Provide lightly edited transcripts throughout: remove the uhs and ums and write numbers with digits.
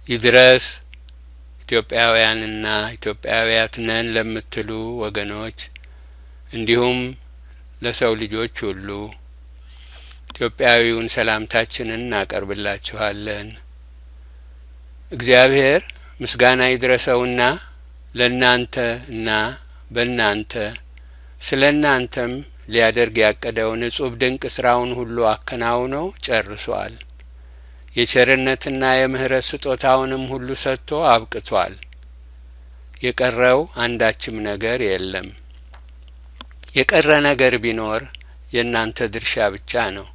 ይድረስ ኢትዮጵያውያንና ኢትዮጵያውያት ነን ለምትሉ ወገኖች፣ እንዲሁም ለሰው ልጆች ሁሉ ኢትዮጵያዊውን ሰላምታችንን እናቀርብላችኋለን። እግዚአብሔር ምስጋና ይድረሰውና ለእናንተ እና በእናንተ ስለ እናንተም ሊያደርግ ያቀደውን እጹብ ድንቅ ስራውን ሁሉ አከናውኖ ጨርሷል። የቸርነትና የምህረት ስጦታውንም ሁሉ ሰጥቶ አብቅቷል። የቀረው አንዳችም ነገር የለም። የቀረ ነገር ቢኖር የእናንተ ድርሻ ብቻ ነው።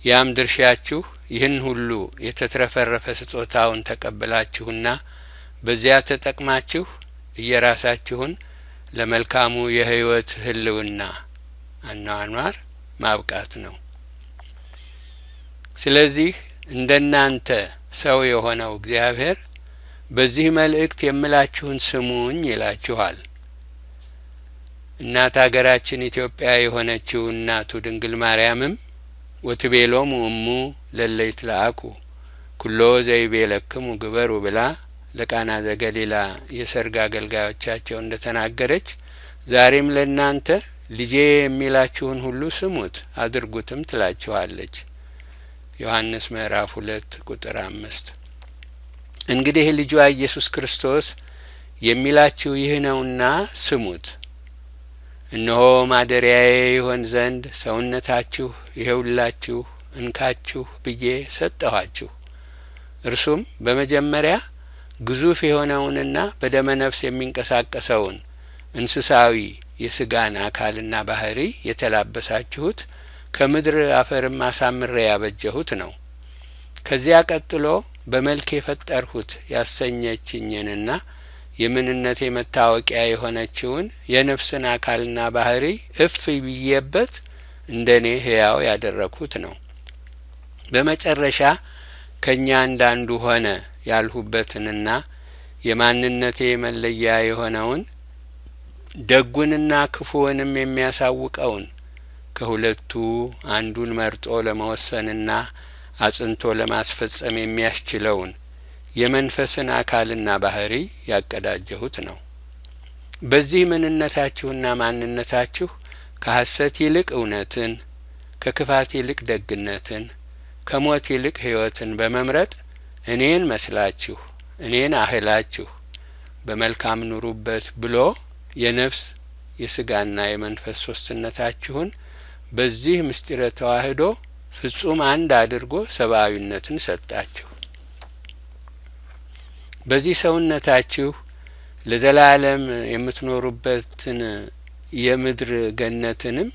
ያም ድርሻችሁ ይህን ሁሉ የተትረፈረፈ ስጦታውን ተቀብላችሁና በዚያ ተጠቅማችሁ እየራሳችሁን ለመልካሙ የህይወት ህልውና አኗኗር ማብቃት ነው። ስለዚህ እንደናንተ ሰው የሆነው እግዚአብሔር በዚህ መልእክት የምላችሁን ስሙኝ ይላችኋል። እናት አገራችን ኢትዮጵያ የሆነችው እናቱ ድንግል ማርያምም ወትቤሎሙ እሙ ለእለ ይትለአኩ ኩሎ ዘይቤለክሙ ግበሩ ብላ ለቃና ዘገሊላ የሰርግ አገልጋዮቻቸው እንደ ተናገረች፣ ዛሬም ለእናንተ ልጄ የሚላችሁን ሁሉ ስሙት አድርጉትም ትላችኋለች። ዮሐንስ ምዕራፍ 2 ቁጥር 5። እንግዲህ ልጇ ኢየሱስ ክርስቶስ የሚላችሁ ይህ ነውና ስሙት። እነሆ ማደሪያዬ ይሆን ዘንድ ሰውነታችሁ ይኸውላችሁ እንካችሁ ብዬ ሰጠኋችሁ። እርሱም በመጀመሪያ ግዙፍ የሆነውንና በደመ ነፍስ የሚንቀሳቀሰውን እንስሳዊ የስጋን አካልና ባህሪ የተላበሳችሁት፣ ከምድር አፈርም አሳምሬ ያበጀሁት ነው። ከዚያ ቀጥሎ በመልክ የፈጠርሁት ያሰኘችኝንና የምንነቴ መታወቂያ የሆነችውን የነፍስን አካልና ባህሪ እፍ ብዬበት እንደ እኔ ህያው ያደረግሁት ነው። በመጨረሻ ከእኛ አንዳንዱ ሆነ ያልሁበትንና የማንነቴ መለያ የሆነውን፣ ደጉንና ክፉውንም የሚያሳውቀውን፣ ከሁለቱ አንዱን መርጦ ለመወሰንና አጽንቶ ለማስፈጸም የሚያስችለውን የመንፈስን አካልና ባህሪ ያቀዳጀሁት ነው። በዚህ ምንነታችሁና ማንነታችሁ ከሀሰት ይልቅ እውነትን፣ ከክፋት ይልቅ ደግነትን፣ ከሞት ይልቅ ሕይወትን በመምረጥ እኔን መስላችሁ፣ እኔን አህላችሁ በመልካም ኑሩበት ብሎ የነፍስ የስጋና የመንፈስ ሶስትነታችሁን በዚህ ምስጢረ ተዋህዶ ፍጹም አንድ አድርጎ ሰብአዊነትን ሰጣችሁ። በዚህ ሰውነታችሁ ለዘላለም የምትኖሩበትን የምድር ገነትንም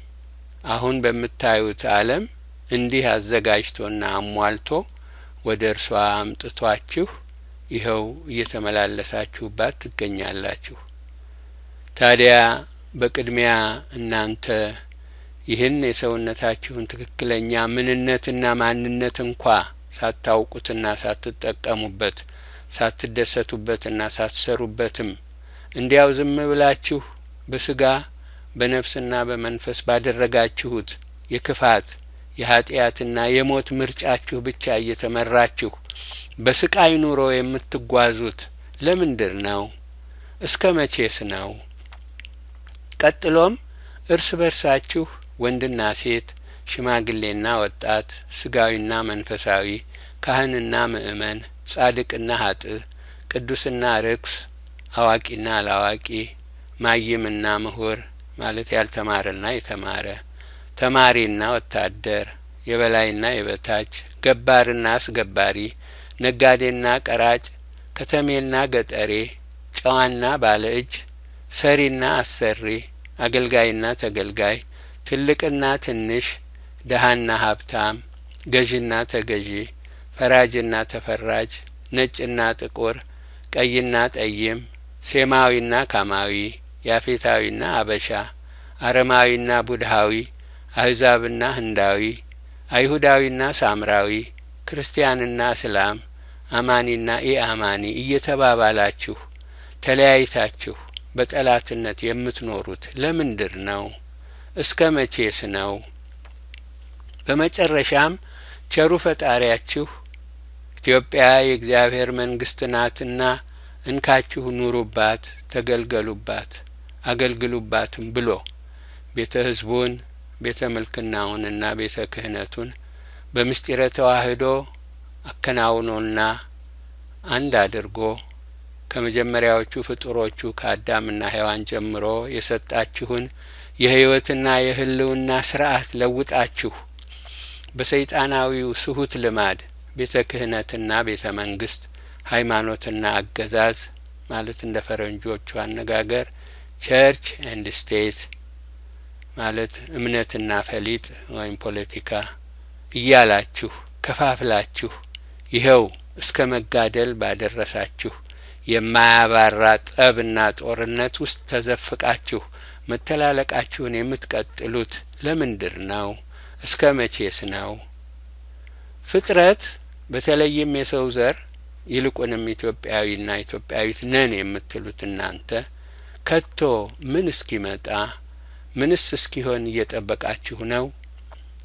አሁን በምታዩት ዓለም እንዲህ አዘጋጅቶና አሟልቶ ወደ እርሷ አምጥቷችሁ ይኸው እየተመላለሳችሁባት ትገኛላችሁ። ታዲያ በቅድሚያ እናንተ ይህን የሰውነታችሁን ትክክለኛ ምንነትና ማንነት እንኳ ሳታውቁትና ሳትጠቀሙበት፣ ሳትደሰቱበትና ሳትሰሩበትም እንዲያው ዝም ብላችሁ በስጋ በነፍስና በመንፈስ ባደረጋችሁት የክፋት፣ የኃጢአትና የሞት ምርጫችሁ ብቻ እየተመራችሁ በስቃይ ኑሮ የምትጓዙት ለምንድር ነው? እስከ መቼስ ነው? ቀጥሎም እርስ በርሳችሁ ወንድና ሴት፣ ሽማግሌና ወጣት፣ ስጋዊና መንፈሳዊ፣ ካህንና ምእመን፣ ጻድቅና ሀጥእ፣ ቅዱስና ርኩስ፣ አዋቂና አላዋቂ፣ ማይምና ምሁር ማለት ያልተማረና የተማረ፣ ተማሪና ወታደር፣ የበላይና የበታች፣ ገባርና አስገባሪ፣ ነጋዴና ቀራጭ፣ ከተሜና ገጠሬ፣ ጨዋና ባለ እጅ፣ ሰሪና አሰሪ፣ አገልጋይና ተገልጋይ፣ ትልቅና ትንሽ፣ ደሀና ሀብታም፣ ገዥና ተገዢ፣ ፈራጅና ተፈራጅ፣ ነጭና ጥቁር፣ ቀይና ጠይም፣ ሴማዊና ካማዊ፣ ያፌታዊና አበሻ፣ አረማዊና ቡድሃዊ፣ አህዛብና ህንዳዊ፣ አይሁዳዊና ሳምራዊ፣ ክርስቲያንና እስላም፣ አማኒና ኢአማኒ እየተባባላችሁ ተለያይታችሁ በጠላትነት የምትኖሩት ለምንድር ነው? እስከ መቼስ ነው? በመጨረሻም ቸሩ ፈጣሪያችሁ ኢትዮጵያ የእግዚአብሔር መንግስት ናትና እንካችሁ ኑሩባት፣ ተገልገሉባት፣ አገልግሉባትም ብሎ ቤተ ሕዝቡን፣ ቤተ ምልክናውንና ቤተ ክህነቱን በምስጢረ ተዋህዶ አከናውኖና አንድ አድርጎ ከመጀመሪያዎቹ ፍጡሮቹ ከአዳምና ሔዋን ጀምሮ የሰጣችሁን የህይወትና የህልውና ስርዓት ለውጣችሁ በሰይጣናዊው ስሁት ልማድ ቤተ ክህነትና ቤተ መንግስት፣ ሃይማኖትና አገዛዝ፣ ማለት እንደ ፈረንጆቹ አነጋገር church and state፣ ማለት እምነትና ፈሊጥ ወይም ፖለቲካ እያላችሁ ከፋፍላችሁ ይኸው እስከ መጋደል ባደረሳችሁ የማያባራ ጠብና ጦርነት ውስጥ ተዘፍቃችሁ መተላለቃችሁን የምትቀጥሉት ለምንድር ነው? እስከ መቼስ ነው? ፍጥረት በተለይም የሰው ዘር፣ ይልቁንም ኢትዮጵያዊና ኢትዮጵያዊት ነን የምትሉት እናንተ ከቶ ምን እስኪመጣ፣ ምንስ እስኪሆን እየጠበቃችሁ ነው?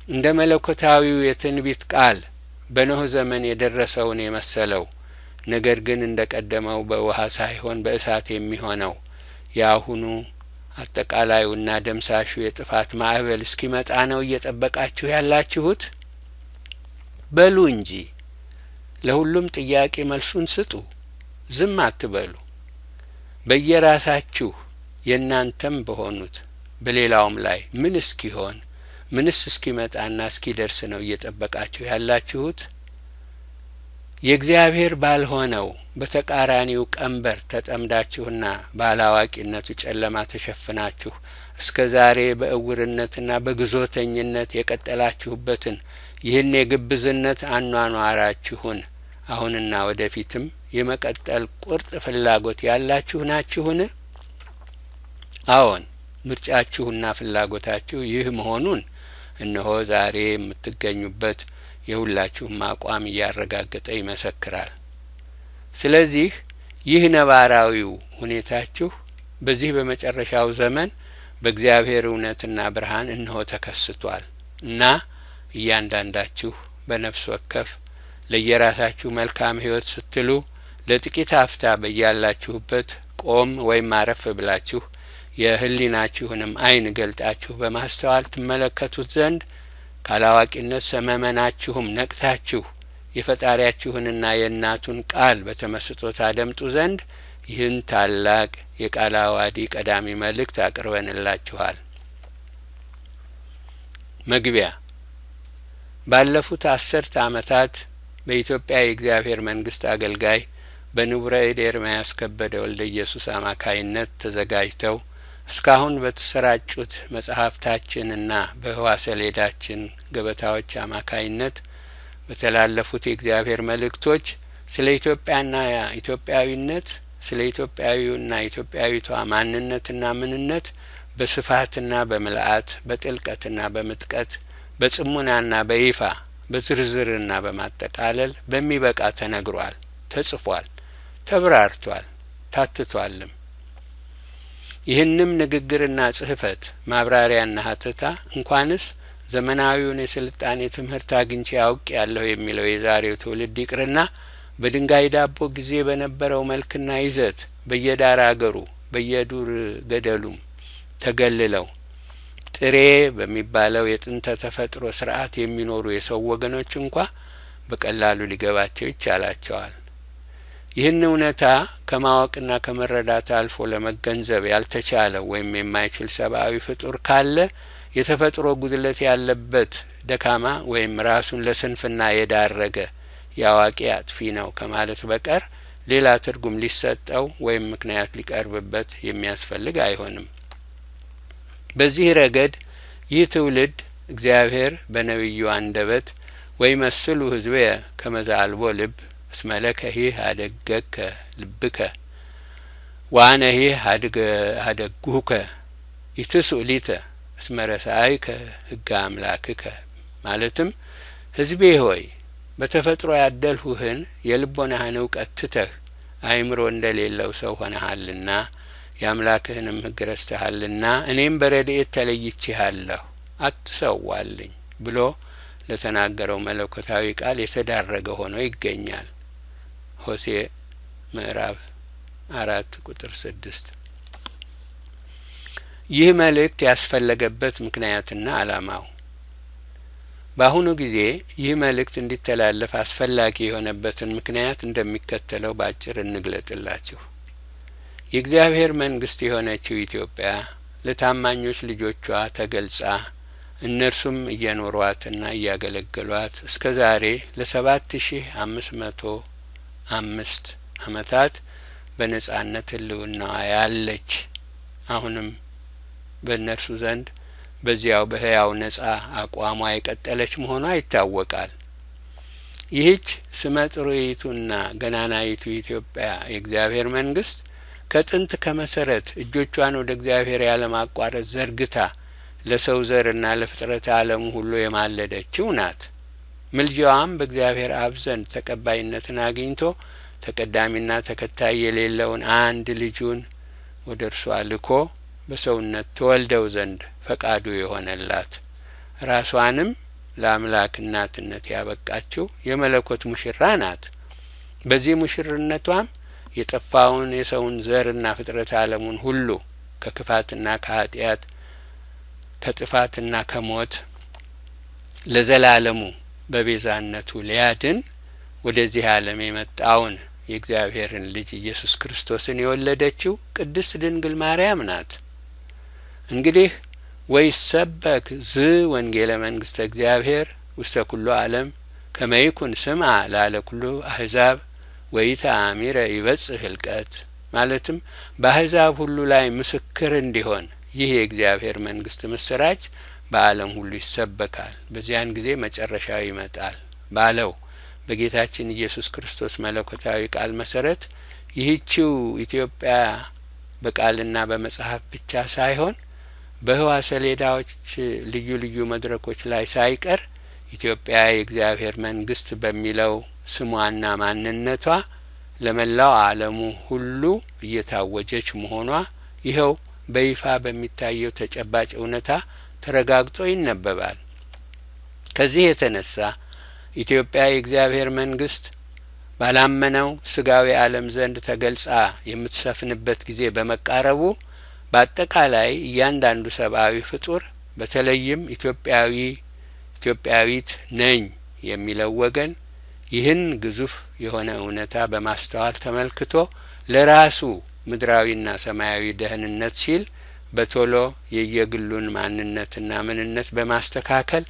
እንደ መለኮታዊው የትንቢት ቃል በኖህ ዘመን የደረሰውን የመሰለው፣ ነገር ግን እንደ ቀደመው በውሃ ሳይሆን በእሳት የሚሆነው የአሁኑ አጠቃላዩና ደምሳሹ የጥፋት ማዕበል እስኪመጣ ነው እየጠበቃችሁ ያላችሁት? በሉ እንጂ፣ ለሁሉም ጥያቄ መልሱን ስጡ። ዝም አትበሉ። በየራሳችሁ የእናንተም በሆኑት በሌላውም ላይ ምን እስኪሆን፣ ምንስ እስኪመጣና እስኪደርስ ነው እየጠበቃችሁ ያላችሁት? የእግዚአብሔር ባልሆነው በተቃራኒው ቀንበር ተጠምዳችሁና ባላዋቂነቱ ጨለማ ተሸፍናችሁ እስከ ዛሬ በእውርነትና በግዞተኝነት የቀጠላችሁበትን ይህን የግብዝነት አኗኗራችሁን አሁንና ወደፊትም የመቀጠል ቁርጥ ፍላጎት ያላችሁ ናችሁን? አዎን፣ ምርጫችሁና ፍላጎታችሁ ይህ መሆኑን እነሆ ዛሬ የምትገኙበት የሁላችሁም አቋም እያረጋገጠ ይመሰክራል። ስለዚህ ይህ ነባራዊው ሁኔታችሁ በዚህ በመጨረሻው ዘመን በእግዚአብሔር እውነትና ብርሃን እነሆ ተከስቷል እና እያንዳንዳችሁ በነፍስ ወከፍ ለየራሳችሁ መልካም ሕይወት ስትሉ ለጥቂት አፍታ በያላችሁበት ቆም ወይም አረፍ ብላችሁ የሕሊናችሁንም ዓይን ገልጣችሁ በማስተዋል ትመለከቱት ዘንድ፣ ካላዋቂነት ሰመመናችሁም ነቅታችሁ የፈጣሪያችሁንና የእናቱን ቃል በተመስጦ ታደምጡ ዘንድ ይህን ታላቅ የቃለ ዓዋዲ ቀዳሚ መልእክት አቅርበንላችኋል። መግቢያ። ባለፉት 10 ዓመታት በኢትዮጵያ የእግዚአብሔር መንግስት አገልጋይ በንቡረ እድ ኤርምያስ ከበደ ወልደ ኢየሱስ አማካይነት ተዘጋጅተው እስካሁን በተሰራጩት መጽሐፍታችንና በህዋ ሰሌዳችን ገበታዎች አማካይነት በተላለፉት የእግዚአብሔር መልእክቶች ስለ ኢትዮጵያና ኢትዮጵያዊነት፣ ስለ ኢትዮጵያዊውና ኢትዮጵያዊቷ ማንነትና ምንነት በስፋትና በምልአት፣ በጥልቀትና በምጥቀት፣ በጽሙናና በይፋ፣ በዝርዝርና በማጠቃለል በሚበቃ ተነግሯል፣ ተጽፏል፣ ተብራርቷል፣ ታትቷልም። ይህንም ንግግርና ጽሕፈት፣ ማብራሪያና ሀተታ እንኳንስ ዘመናዊውን የስልጣኔ ትምህርት አግኝቼ አውቄያለሁ የሚለው የዛሬው ትውልድ ይቅርና በድንጋይ ዳቦ ጊዜ በነበረው መልክና ይዘት በየዳር አገሩ በየዱር ገደሉም ተገልለው ጥሬ በሚባለው የጥንተ ተፈጥሮ ስርዓት የሚኖሩ የሰው ወገኖች እንኳ በቀላሉ ሊገባቸው ይቻላቸዋል። ይህን እውነታ ከማወቅና ከመረዳት አልፎ ለመገንዘብ ያልተቻለ ወይም የማይችል ሰብአዊ ፍጡር ካለ የተፈጥሮ ጉድለት ያለበት ደካማ ወይም ራሱን ለስንፍና የዳረገ የአዋቂ አጥፊ ነው ከማለት በቀር ሌላ ትርጉም ሊሰጠው ወይም ምክንያት ሊቀርብበት የሚያስፈልግ አይሆንም። በዚህ ረገድ ይህ ትውልድ እግዚአብሔር በነቢዩ አንደበት ወይመስሉ ሕዝብየ ከመ ዘአልቦ ልብ፣ እስመ ለከሂ ኀደገከ ልብከ ወአነሂ ኀደግሁከ፣ ኢትስኡ ሊተ እስመ ረሳእከ ሕገ አምላክከ፣ ማለትም ሕዝቤ ሆይ፣ በተፈጥሮ ያደልሁህን የልቦናህን እውቀት ትተህ አእምሮ እንደሌለው ሰው ሆነሃልና የአምላክህንም ሕግ ረስተሃልና እኔም በረድኤት ተለይቼሃለሁ፣ አትሰዋልኝ ብሎ ለተናገረው መለኮታዊ ቃል የተዳረገ ሆኖ ይገኛል። ሆሴዕ ምዕራፍ 4 ቁጥር 6። ይህ መልእክት ያስፈለገበት ምክንያትና ዓላማው በአሁኑ ጊዜ ይህ መልእክት እንዲተላለፍ አስፈላጊ የሆነበትን ምክንያት እንደሚከተለው በአጭር እንግለጥላችሁ። የእግዚአብሔር መንግስት የሆነችው ኢትዮጵያ ለታማኞች ልጆቿ ተገልጻ እነርሱም እየኖሯትና እያገለገሏት እስከ ዛሬ ለ7505 ዓመታት በነጻነት ሕልውናዋ ያለች፣ አሁንም በእነርሱ ዘንድ በዚያው በህያው ነጻ አቋሟ የቀጠለች መሆኗ ይታወቃል። ይህች ስመ ጥሩይቱና ገናናይቱ ኢትዮጵያ የእግዚአብሔር መንግስት ከጥንት ከመሰረት እጆቿን ወደ እግዚአብሔር ያለማቋረጥ ዘርግታ ለሰው ዘርና ለፍጥረት ዓለሙ ሁሉ የማለደችው ናት። ምልጃዋም በእግዚአብሔር አብ ዘንድ ተቀባይነትን አግኝቶ ተቀዳሚና ተከታይ የሌለውን አንድ ልጁን ወደ እርሷ ልኮ በሰውነት ተወልደው ዘንድ ፈቃዱ የሆነላት፣ ራሷንም ለአምላክ እናትነት ያበቃችው የመለኮት ሙሽራ ናት። በዚህ ሙሽርነቷም የጠፋውን የሰውን ዘርና ፍጥረት ዓለሙን ሁሉ ከክፋትና ከኃጢአት፣ ከጥፋትና ከሞት ለዘላለሙ በቤዛነቱ ሊያድን ወደዚህ ዓለም የመጣውን የእግዚአብሔርን ልጅ ኢየሱስ ክርስቶስን የወለደችው ቅድስት ድንግል ማርያም ናት። እንግዲህ ወይሰበክ ዝ ወንጌለ መንግስተ እግዚአብሔር ውስተ ኩሉ ዓለም ከመ ይኩን ስምዐ ላዕለ ኩሉ አሕዛብ ወኢተአሚረ ይበጽሕ ህልቀት፣ ማለትም በአሕዛብ ሁሉ ላይ ምስክር እንዲሆን ይህ የእግዚአብሔር መንግስት ምስራች በዓለም ሁሉ ይሰበካል፣ በዚያን ጊዜ መጨረሻው ይመጣል ባለው በጌታችን ኢየሱስ ክርስቶስ መለኮታዊ ቃል መሰረት ይህችው ኢትዮጵያ በቃልና በመጽሐፍ ብቻ ሳይሆን በህዋ ሰሌዳዎች ልዩ ልዩ መድረኮች ላይ ሳይቀር ኢትዮጵያ የእግዚአብሔር መንግስት በሚለው ስሟና ማንነቷ ለመላው ዓለሙ ሁሉ እየታወጀች መሆኗ ይኸው በይፋ በሚታየው ተጨባጭ እውነታ ተረጋግጦ ይነበባል። ከዚህ የተነሳ ኢትዮጵያ የእግዚአብሔር መንግስት ባላመነው ስጋዊ ዓለም ዘንድ ተገልጻ የምትሰፍንበት ጊዜ በመቃረቡ በአጠቃላይ እያንዳንዱ ሰብአዊ ፍጡር፣ በተለይም ኢትዮጵያዊ ኢትዮጵያዊት ነኝ የሚለው ወገን፣ ይህን ግዙፍ የሆነ እውነታ በማስተዋል ተመልክቶ ለራሱ ምድራዊና ሰማያዊ ደህንነት ሲል በቶሎ የየግሉን ማንነትና ምንነት በማስተካከል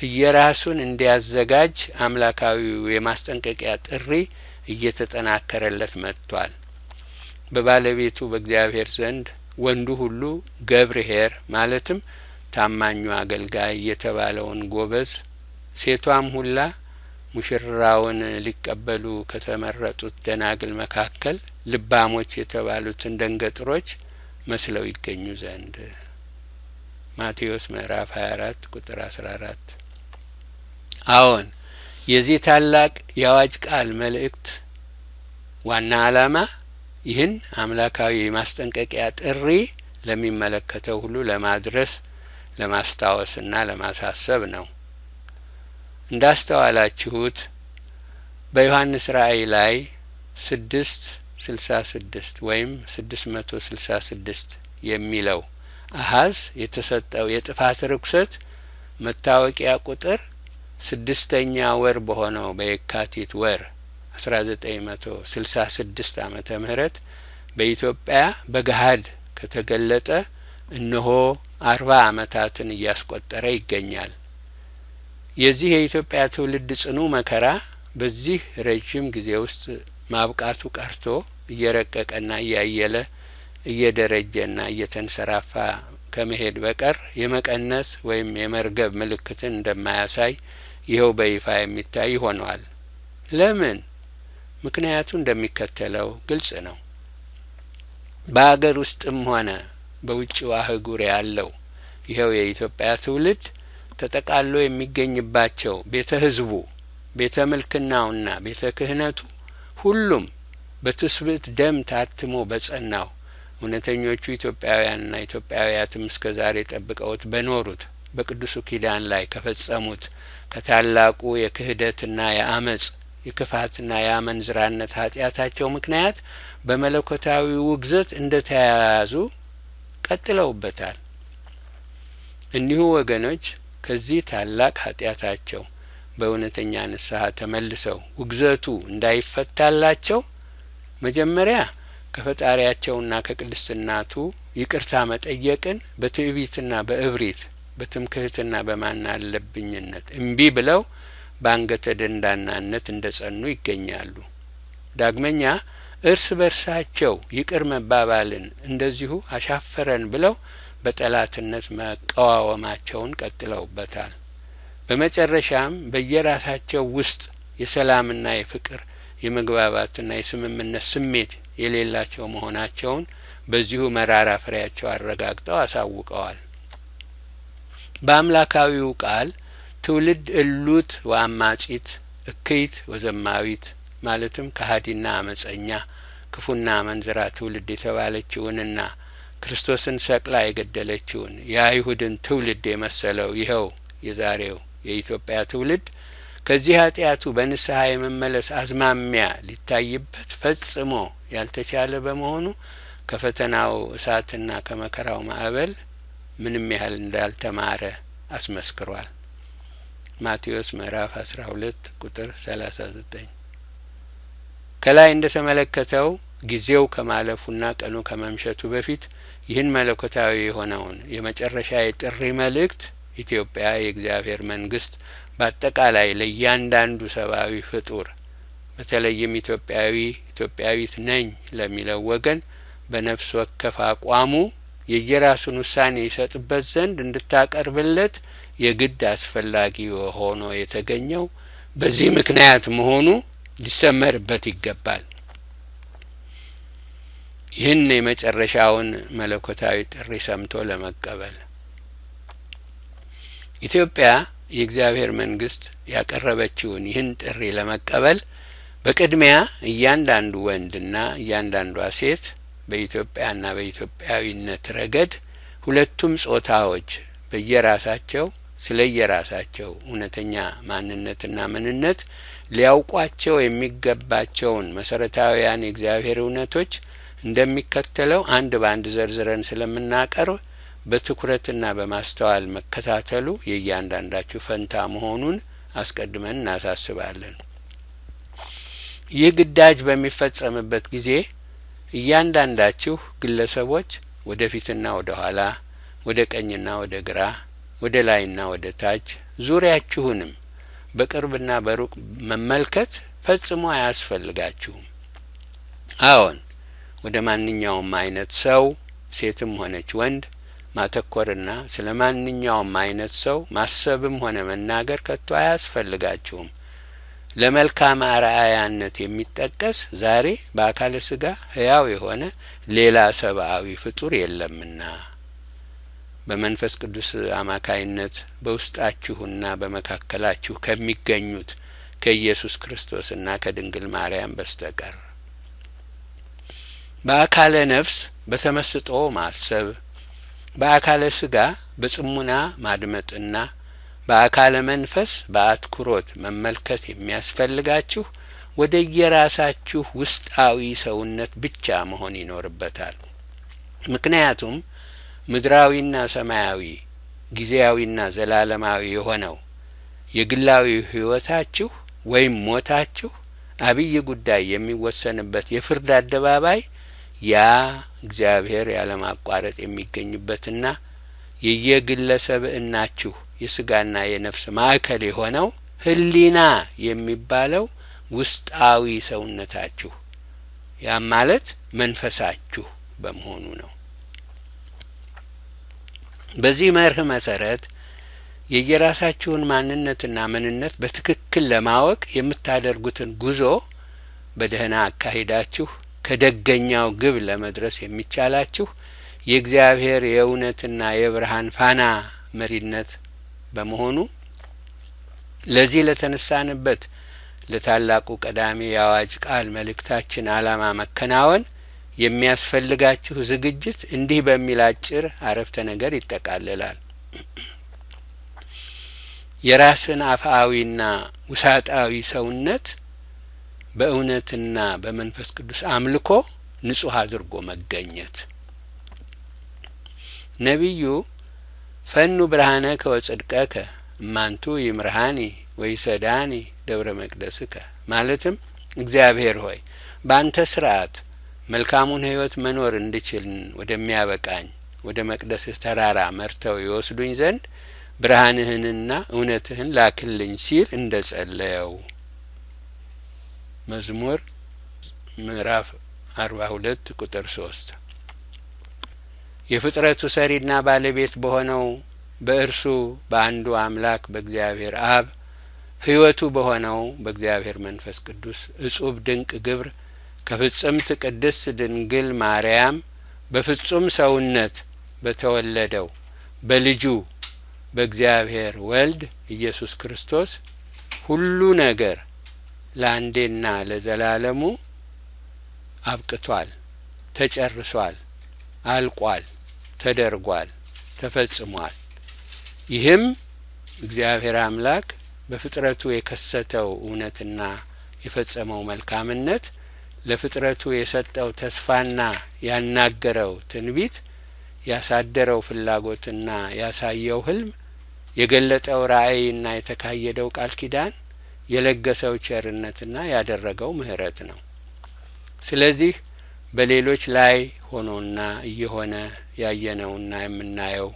እየራሱን እንዲያዘጋጅ አምላካዊው የማስጠንቀቂያ ጥሪ እየተጠናከረለት መጥቷል። በባለቤቱ በእግዚአብሔር ዘንድ ወንዱ ሁሉ ገብርሄር ማለትም ታማኙ አገልጋይ የተባለውን ጎበዝ፣ ሴቷም ሁላ ሙሽራውን ሊቀበሉ ከተመረጡት ደናግል መካከል ልባሞች የተባሉትን ደንገጥሮች መስለው ይገኙ ዘንድ፣ ማቴዎስ ምዕራፍ 24 ቁጥር 14። አዎን፣ የዚህ ታላቅ የአዋጅ ቃል መልእክት ዋና ዓላማ ይህን አምላካዊ የማስጠንቀቂያ ጥሪ ለሚመለከተው ሁሉ ለማድረስ፣ ለማስታወስና ለማሳሰብ ነው። እንዳስተዋላችሁት በዮሐንስ ራእይ ላይ 666 ወይም 666 የሚለው አሀዝ የተሰጠው የጥፋት ርኩሰት መታወቂያ ቁጥር ስድስተኛ ወር በሆነው በየካቲት ወር 1966 ዓመተ ምህረት በኢትዮጵያ በገሀድ ከተገለጠ እነሆ 40 ዓመታትን እያስቆጠረ ይገኛል። የዚህ የኢትዮጵያ ትውልድ ጽኑ መከራ በዚህ ረጅም ጊዜ ውስጥ ማብቃቱ ቀርቶ እየረቀቀና እያየለ፣ እየደረጀና እየተንሰራፋ ከመሄድ በቀር የመቀነስ ወይም የመርገብ ምልክትን እንደማያሳይ ይኸው በይፋ የሚታይ ሆኗል። ለምን? ምክንያቱ እንደሚከተለው ግልጽ ነው። በአገር ውስጥም ሆነ በውጭው አህጉር ያለው ይኸው የኢትዮጵያ ትውልድ ተጠቃሎ የሚገኝባቸው ቤተ ሕዝቡ፣ ቤተ ምልክናውና ቤተ ክህነቱ ሁሉም በትስብእት ደም ታትሞ በጸናው፣ እውነተኞቹ ኢትዮጵያውያንና ኢትዮጵያውያትም እስከ ዛሬ ጠብቀውት በኖሩት በቅዱሱ ኪዳን ላይ ከፈጸሙት ከታላቁ የክህደትና የአመጽ የክፋትና የአመንዝራነት ኃጢአታቸው ምክንያት በመለኮታዊ ውግዘት እንደተያያዙ ቀጥለውበታል። እኒሁ ወገኖች ከዚህ ታላቅ ኃጢአታቸው በእውነተኛ ንስሐ ተመልሰው ውግዘቱ እንዳይፈታላቸው መጀመሪያ ከፈጣሪያቸውና ከቅድስት እናቱ ይቅርታ መጠየቅን በትዕቢትና በእብሪት በትምክህትና በማናለብኝነት እምቢ ብለው ባንገተ ደንዳናነት እንደጸኑ ይገኛሉ። ዳግመኛ እርስ በርሳቸው ይቅር መባባልን እንደዚሁ አሻፈረን ብለው በጠላትነት መቃወማቸውን ቀጥለውበታል። በመጨረሻም በየራሳቸው ውስጥ የሰላምና የፍቅር የመግባባትና የስምምነት ስሜት የሌላቸው መሆናቸውን በዚሁ መራራ ፍሬያቸው አረጋግጠው አሳውቀዋል። በአምላካዊው ቃል ትውልድ እሉት ወአማጺት እክይት ወዘማዊት ማለትም ከሀዲና አመጸኛ ክፉና አመንዝራ ትውልድ የተባለችውንና ክርስቶስን ሰቅላ የገደለችውን የአይሁድን ትውልድ የመሰለው ይኸው የዛሬው የኢትዮጵያ ትውልድ ከዚህ ኃጢአቱ በንስሐ የመመለስ አዝማሚያ ሊታይበት ፈጽሞ ያልተቻለ በመሆኑ ከፈተናው እሳትና ከመከራው ማዕበል ምንም ያህል እንዳልተማረ አስመስክሯል። ማቴዎስ ምዕራፍ 12 ቁጥር 39። ከላይ እንደተመለከተው ጊዜው ከማለፉና ቀኑ ከመምሸቱ በፊት ይህን መለኮታዊ የሆነውን የመጨረሻ የጥሪ መልእክት ኢትዮጵያ የእግዚአብሔር መንግስት በአጠቃላይ ለእያንዳንዱ ሰብአዊ ፍጡር በተለይም ኢትዮጵያዊ ኢትዮጵያዊት ነኝ ለሚለው ወገን በነፍስ ወከፍ አቋሙ የየራሱን ውሳኔ ይሰጥበት ዘንድ እንድታቀርብለት የግድ አስፈላጊ ሆኖ የተገኘው በዚህ ምክንያት መሆኑ ሊሰመርበት ይገባል። ይህን የመጨረሻውን መለኮታዊ ጥሪ ሰምቶ ለመቀበል ኢትዮጵያ የእግዚአብሔር መንግስት ያቀረበችውን ይህን ጥሪ ለመቀበል በቅድሚያ እያንዳንዱ ወንድና እያንዳንዷ ሴት በኢትዮጵያና በኢትዮጵያዊነት ረገድ ሁለቱም ጾታዎች በየራሳቸው ስለየራሳቸው እውነተኛ ማንነትና ምንነት ሊያውቋቸው የሚገባቸውን መሰረታዊያን የእግዚአብሔር እውነቶች እንደሚከተለው አንድ በአንድ ዘርዝረን ስለምናቀርብ በትኩረትና በማስተዋል መከታተሉ የእያንዳንዳችሁ ፈንታ መሆኑን አስቀድመን እናሳስባለን። ይህ ግዳጅ በሚፈጸምበት ጊዜ እያንዳንዳችሁ ግለሰቦች ወደፊትና ወደ ኋላ፣ ወደ ቀኝና ወደ ግራ፣ ወደ ላይና ወደ ታች ዙሪያችሁንም በቅርብና በሩቅ መመልከት ፈጽሞ አያስፈልጋችሁም። አዎን፣ ወደ ማንኛውም አይነት ሰው ሴትም ሆነች ወንድ ማተኮርና ስለ ማንኛውም አይነት ሰው ማሰብም ሆነ መናገር ከቶ አያስፈልጋችሁም። ለመልካም አርአያነት የሚጠቀስ ዛሬ በአካለ ስጋ ሕያው የሆነ ሌላ ሰብአዊ ፍጡር የለምና በመንፈስ ቅዱስ አማካይነት በውስጣችሁና በመካከላችሁ ከሚገኙት ከኢየሱስ ክርስቶስና ከድንግል ማርያም በስተቀር በአካለ ነፍስ በተመስጦ ማሰብ፣ በአካለ ስጋ በጽሙና ማድመጥና በአካለ መንፈስ በአትኩሮት መመልከት የሚያስፈልጋችሁ ወደ የራሳችሁ ውስጣዊ ሰውነት ብቻ መሆን ይኖርበታል። ምክንያቱም ምድራዊና ሰማያዊ ጊዜያዊና ዘላለማዊ የሆነው የግላዊ ሕይወታችሁ ወይም ሞታችሁ አብይ ጉዳይ የሚወሰንበት የፍርድ አደባባይ ያ እግዚአብሔር ያለማቋረጥ የሚገኝበትና የየግለሰብ እናችሁ የስጋና የነፍስ ማዕከል የሆነው ሕሊና የሚባለው ውስጣዊ ሰውነታችሁ ያም ማለት መንፈሳችሁ በመሆኑ ነው። በዚህ መርህ መሰረት የየራሳችሁን ማንነትና ምንነት በትክክል ለማወቅ የምታደርጉትን ጉዞ በደህና አካሂዳችሁ ከደገኛው ግብ ለመድረስ የሚቻላችሁ የእግዚአብሔር የእውነትና የብርሃን ፋና መሪነት በመሆኑ ለዚህ ለተነሳንበት ለታላቁ ቀዳሚ የአዋጅ ቃል መልእክታችን ዓላማ መከናወን የሚያስፈልጋችሁ ዝግጅት እንዲህ በሚል አጭር አረፍተ ነገር ይጠቃልላል። የራስን አፍአዊና ውሳጣዊ ሰውነት በእውነትና በመንፈስ ቅዱስ አምልኮ ንጹህ አድርጎ መገኘት። ነቢዩ ፈኑ ብርሃነከ ወጽድቀከ እማንቱ ይምርሃኒ ወይሰዳኒ ደብረ መቅደስከ፣ ማለትም እግዚአብሔር ሆይ በአንተ ስርዓት መልካሙን ሕይወት መኖር እንድችል ወደሚያበቃኝ ወደ መቅደስህ ተራራ መርተው ይወስዱኝ ዘንድ ብርሃንህንና እውነትህን ላክልኝ ሲል እንደ ጸለየው መዝሙር ምዕራፍ 42 ቁጥር 3። የፍጥረቱ ሰሪና ባለቤት በሆነው በእርሱ በአንዱ አምላክ በእግዚአብሔር አብ ሕይወቱ በሆነው በእግዚአብሔር መንፈስ ቅዱስ እጹብ ድንቅ ግብር ከፍጽምት ቅድስት ድንግል ማርያም በፍጹም ሰውነት በተወለደው በልጁ በእግዚአብሔር ወልድ ኢየሱስ ክርስቶስ ሁሉ ነገር ለአንዴና ለዘላለሙ አብቅቷል፣ ተጨርሷል፣ አልቋል፣ ተደርጓል፣ ተፈጽሟል። ይህም እግዚአብሔር አምላክ በፍጥረቱ የከሰተው እውነትና የፈጸመው መልካምነት፣ ለፍጥረቱ የሰጠው ተስፋና ያናገረው ትንቢት፣ ያሳደረው ፍላጎትና ያሳየው ህልም፣ የገለጠው ራእይና የተካሄደው ቃል ኪዳን፣ የለገሰው ቸርነትና ያደረገው ምህረት ነው። ስለዚህ በሌሎች ላይ ሆኖና እየሆነ ያየነውና የምናየው፣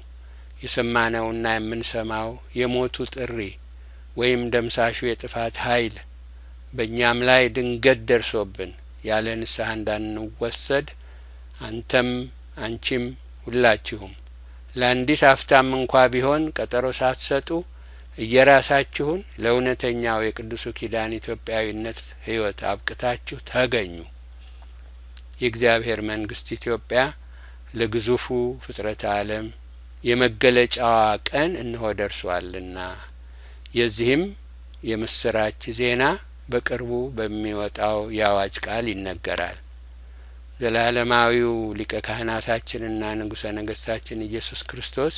የሰማነውና የምንሰማው የሞቱ ጥሪ ወይም ደምሳሹ የጥፋት ኃይል በእኛም ላይ ድንገት ደርሶብን ያለ ንስሐ እንዳንወሰድ አንተም አንቺም ሁላችሁም ለአንዲት አፍታም እንኳ ቢሆን ቀጠሮ ሳትሰጡ እየራሳችሁን ለእውነተኛው የቅዱሱ ኪዳን ኢትዮጵያዊነት ሕይወት አብቅታችሁ ተገኙ። የእግዚአብሔር መንግስት ኢትዮጵያ ለግዙፉ ፍጥረተ ዓለም የመገለጫዋ ቀን እነሆ ደርሷልና የዚህም የምስራች ዜና በቅርቡ በሚወጣው የአዋጅ ቃል ይነገራል። ዘላለማዊው ሊቀ ካህናታችንና ንጉሠ ነገስታችን ኢየሱስ ክርስቶስ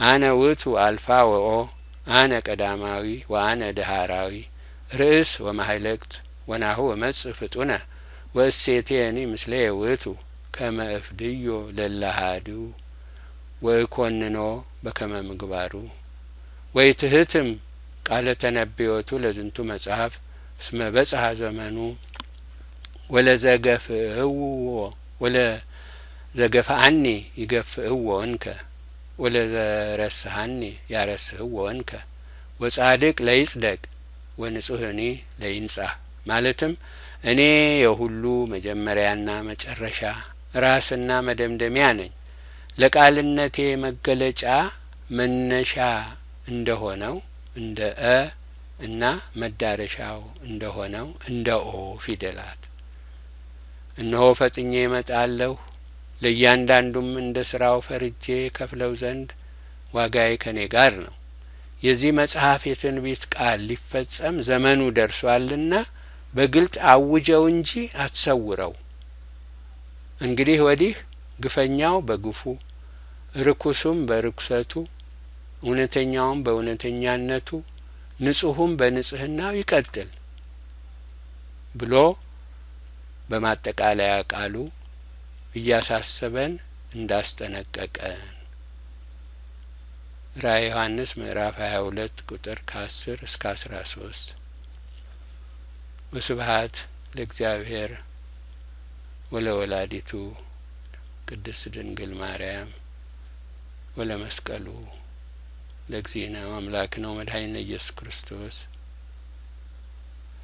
አነ ውእቱ አልፋ ወኦ፣ አነ ቀዳማዊ ወአነ ድሃራዊ፣ ርእስ ወማህለቅት፣ ወናሁ እመጽእ ፍጡነ፣ ወእሴቴኒ ምስሌየ ውእቱ ከመ እፍድዮ ለለሃዱ ወእኮንኖ በከመ ምግባሩ፣ ወይትህትም ቃለ ተነብዮቱ ለዝንቱ መጽሐፍ እስመ በጽሐ ዘመኑ፣ ወለዘገፍእዎ ወለዘገፍአኒ ይገፍእዎ እንከ፣ ወለዘረስሐኒ ያረስህዎ እንከ፣ ወጻድቅ ለይጽደቅ ወንጹህኒ ለይንጻህ፣ ማለትም እኔ የሁሉ መጀመሪያና መጨረሻ፣ ራስና መደምደሚያ ነኝ። ለቃልነቴ መገለጫ መነሻ እንደሆነው እንደ እ እና መዳረሻው እንደሆነው እንደ ኦ ፊደላት። እነሆ ፈጥኜ እመጣለሁ፣ ለእያንዳንዱም እንደ ስራው ፈርጄ ከፍለው ዘንድ ዋጋዬ ከኔ ጋር ነው። የዚህ መጽሐፍ የትንቢት ቃል ሊፈጸም ዘመኑ ደርሷልና በግልጥ አውጀው እንጂ አትሰውረው። እንግዲህ ወዲህ ግፈኛው በግፉ፣ ርኩሱም በርኩሰቱ፣ እውነተኛውም በእውነተኛነቱ፣ ንጹሁም በንጽህናው ይቀጥል ብሎ በማጠቃለያ ቃሉ እያሳሰበን እንዳስጠነቀቀን ራእየ ዮሐንስ ምዕራፍ 22 ቁጥር ከ10 እስከ 13። ወስብሀት ለእግዚአብሔር ወለወላዲቱ ቅድስት ድንግል ማርያም ወለመስቀሉ ለእግዚእነ አምላክነ ወመድኃኒነ ኢየሱስ ክርስቶስ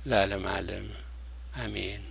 ለዓለመ ዓለም፣ አሜን።